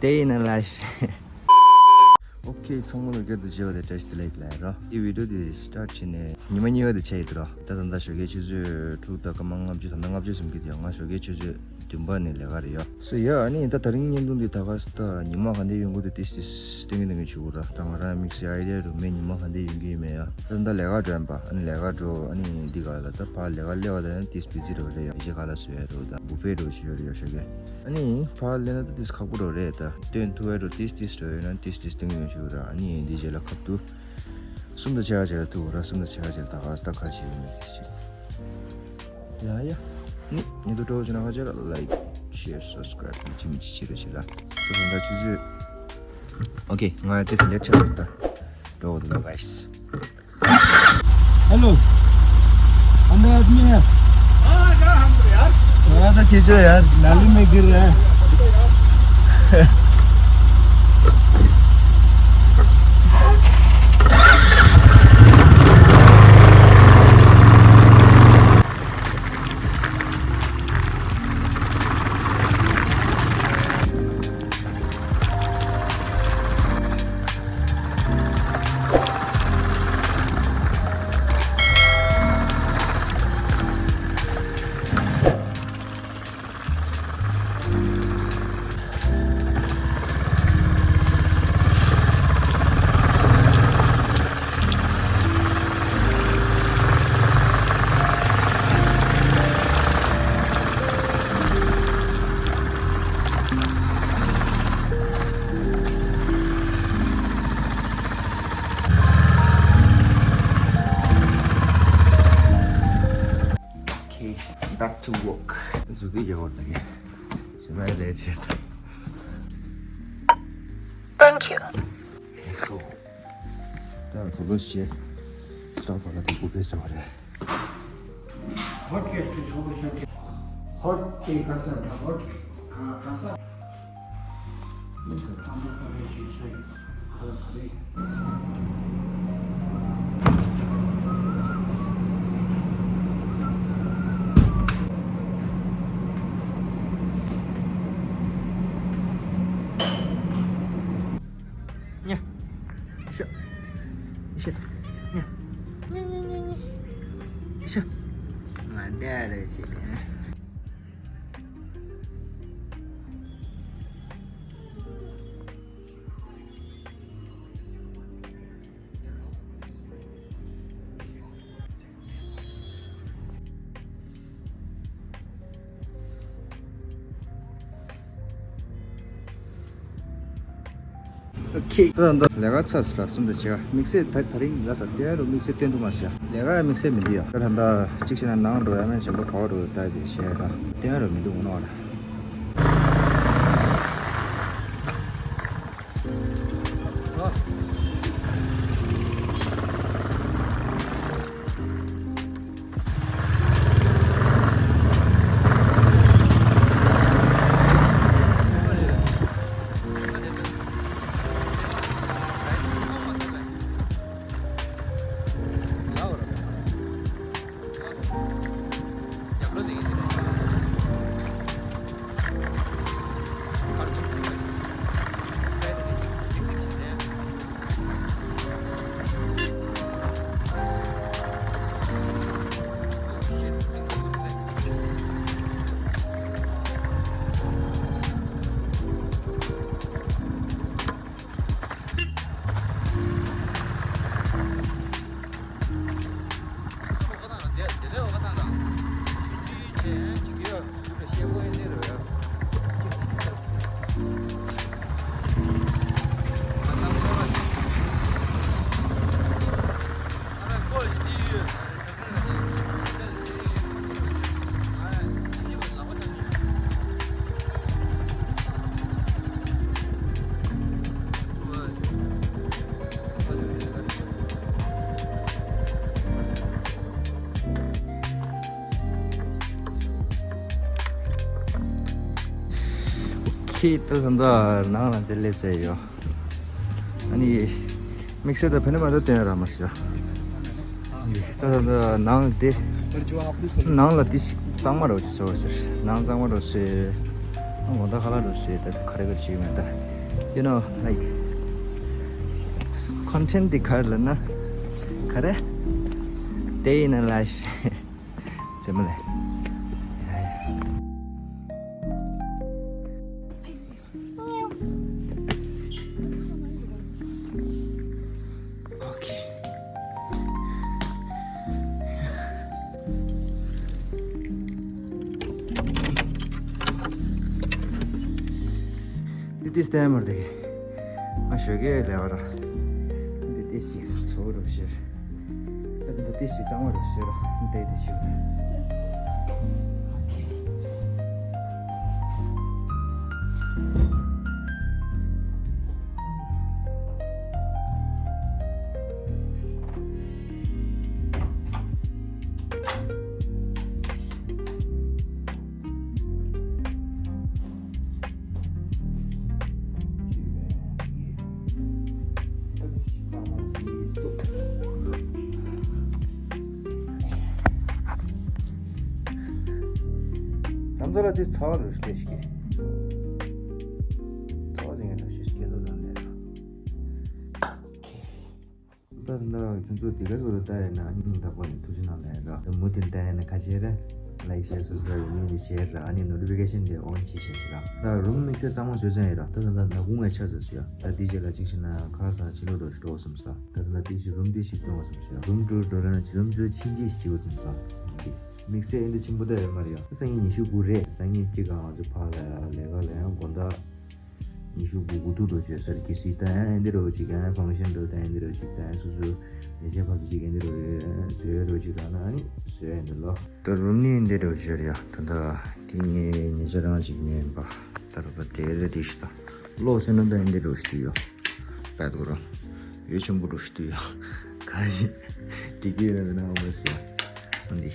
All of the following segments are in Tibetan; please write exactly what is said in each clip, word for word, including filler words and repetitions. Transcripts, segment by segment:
Day in a life. ཨོ་ཁེ། ཚང་མ་ལ་སྐྱར་དུ་མཇལ་བ་དང་བཀྲ་ཤིས་བདེ་ལེགས་ལབ་རོ། འདི་བི་ཌི་ཡོ་འདི་སི་ཊར་ཊི་བྱས་ནས་ཉི་མ་གཉིས་པ་དེ་ཆགས་ཡོད་དོ། ད་ད་ལྟ་ཞོགས་ཀའི་ཆུ་ཚོད་དྲུག་དང་སྐར་མ་ལྔ་བཅུ། ད་ལྟ་ལྔ་བཅུ་ཟིན་གྱི་འདུག་ཡ། ང་ཞོགས་ཀའི་ཆུ་ཚོད་བདུན་པ་ནས་ལས་ཀ་རེད་ཡ། སོ་ཡ། ཨ་ནི་ད་དེ་རིང་བརྙན་ཐུང་འདི་ད་ག་ས་ད་ཉི་མ་ག་འདྲ་ཡོང་གི་འདུག་ཏིས་ཏིས་སྟོན་གྱི་འདུག་ངས་བྱེད་དགོས་ར། ད་ང་རང་དམིགས་བསལ་ཨའི་ཌི་ཡ་འདྲ་མེད། ཉི་མ་ག་འདྲ་ཡོང་གི་ཡོད་མེད་ཡ། ད་ད་ལས་ཀ་འགྲོ་ཡིན་པ། ཨ་ནི་ལས་ཀ་འགྲོ། ཨ་ནི་འདི་ག་ལ་ད་ཕར་ལས་ཀ་སླེབས་པ་ད་ཡང་ཏིས་བི་ཛི་འགྲོ་རེད་ཡ། ཡེ་ག་ལ་སོ་ཡ་འགྲོ། ད་བུ་ཕེ་འགྲོ་བྱེད་ཡོད་རེད་ཡ་ཞོགས་ཀའི། ཨ་ནི་ཕར་སླེབས་ན་ད་ཏིས་ཁག་པོ་འགྲོ་རེད། ད་སྟོན་ཐུབ་ཡ་འགྲོ། ཏིས་ཏིས་འགྲོ་ཡོད་ན་ཏིས་ཏིས་སྟོན་གྱི་ཡོད་ཞུ་ར། ཨ་ནི་འདི་རྗེས་ལ་ཁ་ཐུག་གསུམ་དང་ཕྱེད་ཀ་རྗེས་ལ་ཐུག་ར། གསུམ་དང་ཕྱེད་ཀ་རྗེས་ལ་ད་ག་ས་ད་ག་བྱེད་ཡོད་མེད་ཅིག་ཡ་ཡ། ནི་ཉིན་ཐོ་སྤྲོ་བོ་བྱུང་ན་ཁ་ཆེ་ལ་ལའིཀ་ཤེར་སབ་སི་ཀ་རའིབ་ཅི་མི་ཅི་བྱེད་རོགས་བྱེད་ར། ད་ད་ཆུ་ཚོད། ཨོ་ཁེ། ང་ཡ་ཏིས་ལེཊ་ཆགས་སོང་། ད་འགྲོ་འོ་དུ་ལ་ག་ཤི། हेलो। अंदर आदमी है। हाँ, ना, हम तो यार। थोड़ा सा खींचो यार, नाली में गिर रहा है। Okay, back to work. འཛུགས་དུས་རྒྱག་བར་ལ་གི་ཞེ་མ་ལས་བྱེད། Thank you. Let's go. ད་དུ་ལོ་ཞེ་སྟོང་པ་ལ་དུ་བུ་ཕེ་ཟེར་བ་རེད། Hot guest is over something. Hot tea, hot, hot, hot. ཉ། ཤ། ཤ། ཉ། ཉ་ཉ་ཉ་ཉ། ཤ། ང་འདས་རེད་ཟེར་ནས། ཨོ་ཁེ། ད་ད་ལས་ཀ་ཚར་སོང་ར། གསུམ་དང་ཕྱེད་ཀ། དམིགས་བསལ་ད་དེ་རིང་ལ་ས་དེ་རུ་དམིགས་བསལ་སྟོན་ཐུབ་མ་སོང་ཡ། ལས་ཀ་ཡང་དམིགས་བསལ་མི་འདུག་ཡ། ད་ད་གཅིག་བྱས་ན་ནང་འགྲོ་ཡ་མེད། གཞན་པ་ག་པར་འགྲོ་ད་དེ་བྱས་ར་སྟོན་རུ་མི་འདུག་འོ་ན་ར། ཁྱེད་ད་ད་ནང་ལ་འཛེལ་ལེ་ཟེར་ཡོད། ཨ་ནི་དམིགས་བསལ་ད་ཕན་མ་ད་སྟོན་ར་མ་ཟེར། ད་ད་ནང་དེ་ནང་ལ་དེ་ཞིག་གཙང་མ་རོ་ཅིག་བཟོ་ཟེར། ནང་གཙང་མ་རོ་ཟེར། ངོ་ད་ཁ་ལག་འགྲོ་སྲིད་ད་ཁ་རེ་ཁ་རེ་བྱེད་མེད་ད། You know, like, content འདི་ག་རེ་ལབ་ན། ག་རེ། Day in a life. ཙེ་མ་ལེ། Okay. འདི་ཏིས་ལྟད་མོར་དེ། ང་ཞོགས་ཀས་ལས་བར། འདི་ཏིས་ཞིག་ཚོགས་རུ་ཤེར། འདི་ཏིས་ཞིག་གཙང་མ་རུ་ཤེར། འདི་ཏིས་ཞིག་ཁྱམས་ཚ་ལ་དེ་ཚ་བ་རུ་ཤེར་ཤིག་ཚ་བ་ཟིན་ངེས་ལ་ཤེར་སྐད་ཚོ་ཟང་ལེ། ད་ལྟ་ཁྱོད་ཚོ་འདི་ག་ཚོད་ལ་ལྟ་ཡོད་ན་ཨ་ནི་སྙིང་ཐག་པ་ནས་ཐུགས་རྗེ་གནང་ལ་ཡོད་ར། ད་མུ་མཐུད་ལྟ་ཡོད་ན་ཁ་ཆེ་ར། Like, share, subscribe, community share ར། ཨ་ནི་notification དེ་on བྱེད་ཤེས་ཤིག་ར། ད་རུམ་དམིགས་བསལ་གཙང་མ་བཟོས་ཚར་ཡོད་ར། ད་ད་ད་ནག་ཁུང་ངས་ཆ་ཟ་སོ་ཡ། ད་འདི་རྗེས་ལ་གཅིག་ཤི་ན་ཁ་ས་ཕྱི་ལོགས་འགྲོ་ཞིག་འགྲོ་བསམ་ས། ད་ད་ད་འདི་ཞིག་རུམ་འདི་ཞིག་སྟོན་བསམ་ས་ཡ། རུམ་ཊུར་འགྲོ་ལ་ན་རུམ་ཊུར་ཕྱིན་ཅི་ཞིག་བྱེད་བསམ་ས། དམིགས་བསལ་ཨེ་འདི་ཆེན་པོ་ད་ཡོད་མ་རེད་ཡ། སང་ཉིན་ཉི་ཤུ་དགུ་རེད། སང་ཉིན་གཅིག་ག་ང་ཚོ་ཕར་ལ་ཡ་ལས་ཀ་ལ་ཡ་དགོང་དག་ཉི་ཤུ་དགུ་དགུ་ཐུག་འགྲོ་བྱས་སར་གི་སི་ད་ཨེ་འདི་རོ་ཅིག་ཨེ་ཕང་ཤན་འགྲོ་ད་ཨེ་འདི་རོ་ཅིག་ད་ཨེ་སོ་སོ་ཉེ་ཆར་ཕར་ཚུར་ཅིག་ཨེ་འདི་རོ་བཟོས་རོ་ཅིག་ད་ན་ཨ་ནི་བཟོས་ཨེ་འདི་ལོ། ད་རུམ་ནི་ཨེ་འདི་རོ་བཟོས་ར་ཡ། ད་ད་དེ་ངའི་ཉེ་ཆར་རང་ཅིག་མེད་པ། ད་ད་ད་དེ་ལས་དེ་ཤི་ད་ལོ་སེ་ན་ད་ཨེ་འདི་རོ་ཤི་དུ་ཡོ། པད་གོ་རོ་ཡོ་ཆེན་པོ་རོ་ཤི་དུ་ཡོ། ག་ཞི་དེ་གི་ན་ན་འོ་སི་ཡ། ཨ་འདི་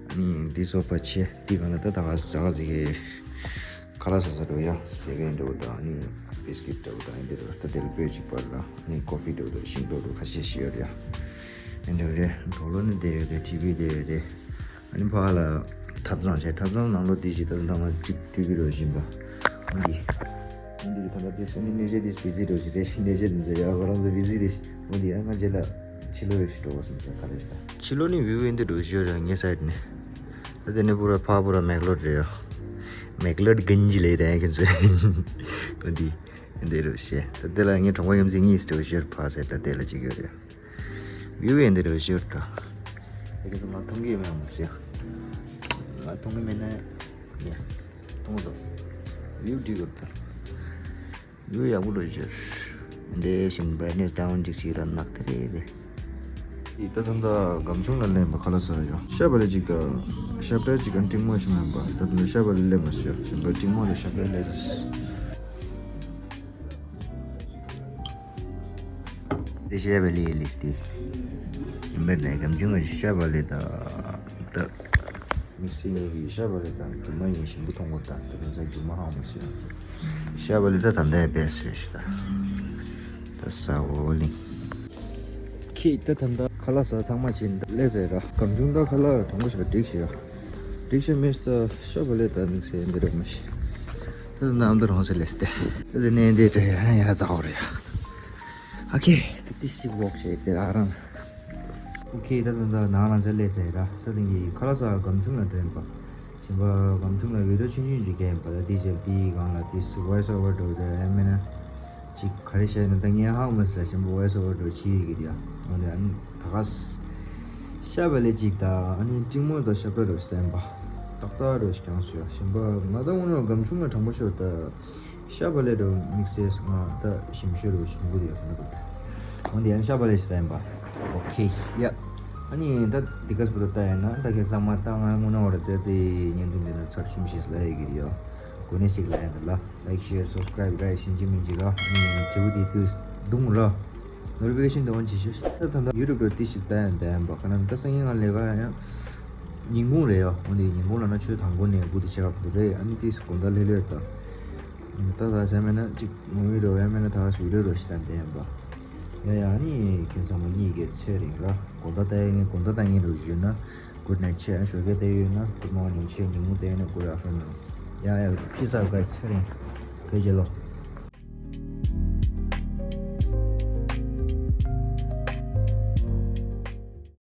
ཨ་ནི་འདི་སོ་ཕ་ཆེ་འདི་ག་ན་ད་ད་ག་ཟ་ག་ཟི་གི་ཁ་ལག་ཟ་ཟ་འགྲོ་ཡ། སེ་བན་འདྲ་བོ་དང་ཨ་ནི་བིས་ཀིཊ་འདྲ་བོ་དང་ཨ་འདི་འདྲ་བོ་ད་དེ་ལ་སྤོས་གཅིག་པར་ལ་ཨ་ནི་ཀོ་ཕི་འདྲ་བོ་དང་ཤིང་ཏོག་འདྲ་བོ་ཁ་ཤས་ཤིག་ཡོད་རེད་ཡ། ཨ་འདྲ་བོ་རེད། གྲོགས་ལོ་ནི་བསྡད་ཡོད་རེད། ཊི་ཝི་བསྡད་ཡོད་རེད། ཨ་ནི་ཕ་ལ་ཐབ་ཚང་བྱས། ཐབ་ཚང་ནང་ལོ་དེ་ཞིག་ད་ལྟ་ང་ཀྲིག་ཀྲིག་གི་རོ་བཞིན་པ་འདི། འདི་གི་ད་ལྟ་དེ་སོ་ནི་གནས་བྱེད་དེ་བི་ཟི་འགྲོ་ཞིག་རེད། གནས་བྱེད་དེ་ཟེར་ཡ་ཁོ་རང་ཚོ་བི་ཟི་རེད། འོ་འདི་ཡ་ང་རྗེས་ལ་ཕྱི་ལོགས་ཡོད་ཞིག་འགྲོ་བསམ་སོང་ག་རེ་ཟ། ཕྱི་ལོགས་ནི་བིའུ་ཨེ་འདི་འགྲོ་ཞིག་ཡོད་རེད་ངའི་སའིད་ནས། ད་དེ་ནས་པུ་ར་ཕ་པུ་ར་མེག་ལོར་རེད་ཡ། མེག་ལོར་གན་ཇི་ལེ་རེད་ཁྱེད་ཚོ། འོ་འདི་འདི་རོ་ཞེ། ད་དེ་ལ་ངའི་གྲོང་པ་ཡོམ་ཚིག་གཉིས་འགྲོ་ཞིག་ཡོད་ཕ་སའིད་ལ་དེ་ལ་གཅིག་ཡོད་རེད་ཡ། བིའུ་ཡང་འདི་འདྲ་ཞིག་ཡོད་ད། ད་གིན་ང་མཐོང་གི་མེད་མོ་ཟེར། ང་མཐོང་གི་མེད་ན། ཡ། མཐོང་དོ། བིའུ་འགྲིག་ཡོད་ད། བིའུ་ཡག་པོ་འགྲོ་ཞིག་འདི་བཞིན་བྷ་རའིཊ་ནེས་ཌའུན་ཅིག་བྱས་ར་ནག་དེ་རེད་དེ། ད་ད་ད་སྒམ་ཆུང་ལ་སླེབས་པ་ཁ་ལག་ཟ་ཡོད། ཤ་བག་ལེབ་ཅིག་དང་། ཤ་བྲ་ཅིག་གམ་ཏིང་མོ་ཞིག་མེད་པ། ད་ད་ཤ་བག་ལེབ་སླེབས་མ་སོང་ཡ། བཞིན་པ་ཏིང་མོ་དང་ཤ་བྲ་སླེབས་སོང་། དེ་ཤ་བག་ལེབ་ལིས་ཏེ། ཡིན་པར་ལས་སྒམ་ཆུང་ངི་ཤ་བག་ལེབ་དང་། ད། དམིགས་བསལ་ངེད་ཀྱིས་ཤ་བག་ལེབ་དང་རྒྱུ་མ་ངས་ཞིམ་པོ་མཐོང་གོ་ད། ད་ག་ས་རྒྱུ་མ་ཧང་མ་སོང་། ཤ་བག་ལེབ་ད་ད་ལྟའི་བེ་སི་རེད་ཤི་ད། ད་ས་འོ་ལིང་། ཁྱེད་ད་ད་ད་ཁ་ལག་ཟ་ཚང་མ་བྱས་ད་སླེབས་ཟེར་ར། སྒམ་ཆུང་ད་ཁ་ལག་དང་པོ་ཞིག་འགྲིག་ཤི་ཡ། འགྲིག་ཤི་མེད་ད་ཤ་བག་ལེབ་ད་དམིགས་བསལ་འདི་རེད་མ་ཤི། ད་ནམ་ད་རང་སེ་ལེས་ཏེ། ད་ནས་འདི་དྲ་ཡ་ཡ་ཛ་འོ་རེད་ཡ། ཨོ་ཁེ། ད་ཏི་ཤི་ཝོག་བྱས་ཏེ་ཨ་རང་། ཨོ་ཁེ། ད་ད་ད་ནང་རང་སེ་ལེས་ཟེར་ར། ས་དེང་གི་ཁ་ལག་ཟ་སྒམ་ཆུང་ལ་འགྲོ་ཡིན་པ། ཞིམ་པ་སྒམ་ཆུང་ལ་བི་ཌིའོ་ཆུང་ཆུང་ཅིག་བརྒྱབ་ཡིན་པ། ད་དེ་རྗེས་དེའི་སྒང་ལ་དེ་སི་ཝོ་ཡིས་ཨོ་ཝར་འགྲོ་ད་ཡ་མེད་ན། ཅིག་ག་རེ་བཤད་ན་ད་ངས་ཧང་མ་སི་ལ་ཞིམ་པོ་ཝོ་ཡིས་ཨོ་ཝར་འགྲོ་བྱེད་ཡི་གི་རེད་ཡ། འོ་ནས་ཨ་ནི་ད་ག་ཤ་བག་ལེབ་ཅིག་དང་ཨ་ནི་ཏིང་མོ་དང་ཤ་བྲ་རོ་སེམས་པ་ཏག་ཏག་རོ་ཞིག་ཀྱང་སོ་ཡ། ཞིམ་པ་ང་ད་འོ་ན་སྒམ་ཆུང་ལ་དྲང་པོ་ཤོད་ད། ཤ་བག་ལེབ་དང་དམིགས་བསལ་ང་ད་ཞིམ་ཤོས་རུ་བྱུང་གི་རེད་ཡ། ད་ན་གོ་ད། འོན་ཏེ་ཡང་ཤ་བག་ལེབ་ཞིག་ཟ་ཡིན་པ། ཨོ་ཁེ་ཡ། ཨ་ནི་ད་འདི་ག་སྤུ་ད་ལྟ་ཡིན་ན་ད་ཁྱེད་ཚང་མ་ད་ང་དངོས་གནས་བར་ད་དེ་བརྙན་ཐུང་འདི་ན་ཚར་གསུམ་ཞིག་ལ་ཡི་གི་རེད་ཡ། གོ་གནས་ཤིག་ལ་ཡིན་ད་ལ། Like, share, subscribe guys ཤིན་ཅི་མིན་ཅི་ར། ཨ་ནི་བྱེའུ་དེ་དུས་རྡུང་ར། Notification དེ་on བྱེད་ཤོག་ད་ད་ད་YouTube དུ་ཏི་ཞིག་ལྟ་ཡང་ལྟ་ཡང་པ་ག་ན་ད་སང་ཉིན་ང་ལས་ཀ་ཡང་ཉིན་གུང་རེད་ཡ། འོན་ཏེ་ཉིན་གུང་ལ་ན་ཆོས་དང་པོ་ནས་སྒུག་དེ་བྱེད་ཀ་ཕོད་རེད། ཨ་ནི་ཏི་སི་དགོང་དག་ལྷོད་ལྷོད་ད། ད་ད་ཟ་མེད་ན་ཅིག་མུ་བི་རོ་ཡ་མེད་ན་ད་བི་ཌིའོ་རོ་ཞིག་ལྟ་ཡང་ལྟ་ཡང་པ། ཡ་ཡ། ཨ་ནི་ཁྱོད་ཚང་མ་གཉིད་ཀྱི་ཚོད་རིང་ར། དགོང་དག་ལྟ་ཡང་ངས་དགོང་དག་ལྟ་ངས་རོ་ཞུས་ན་good night བྱས། ཨ་ཞོགས་ཀས་ལྟ་ཡོད་ན་good morning བྱས། ཉིན་གུང་ལྟ་ཡོད་ན་good afternoon། ཡ་ཡ་ཕི་ས་ག་ཚེ་རིང་བོད་རྒྱལ་ལོ།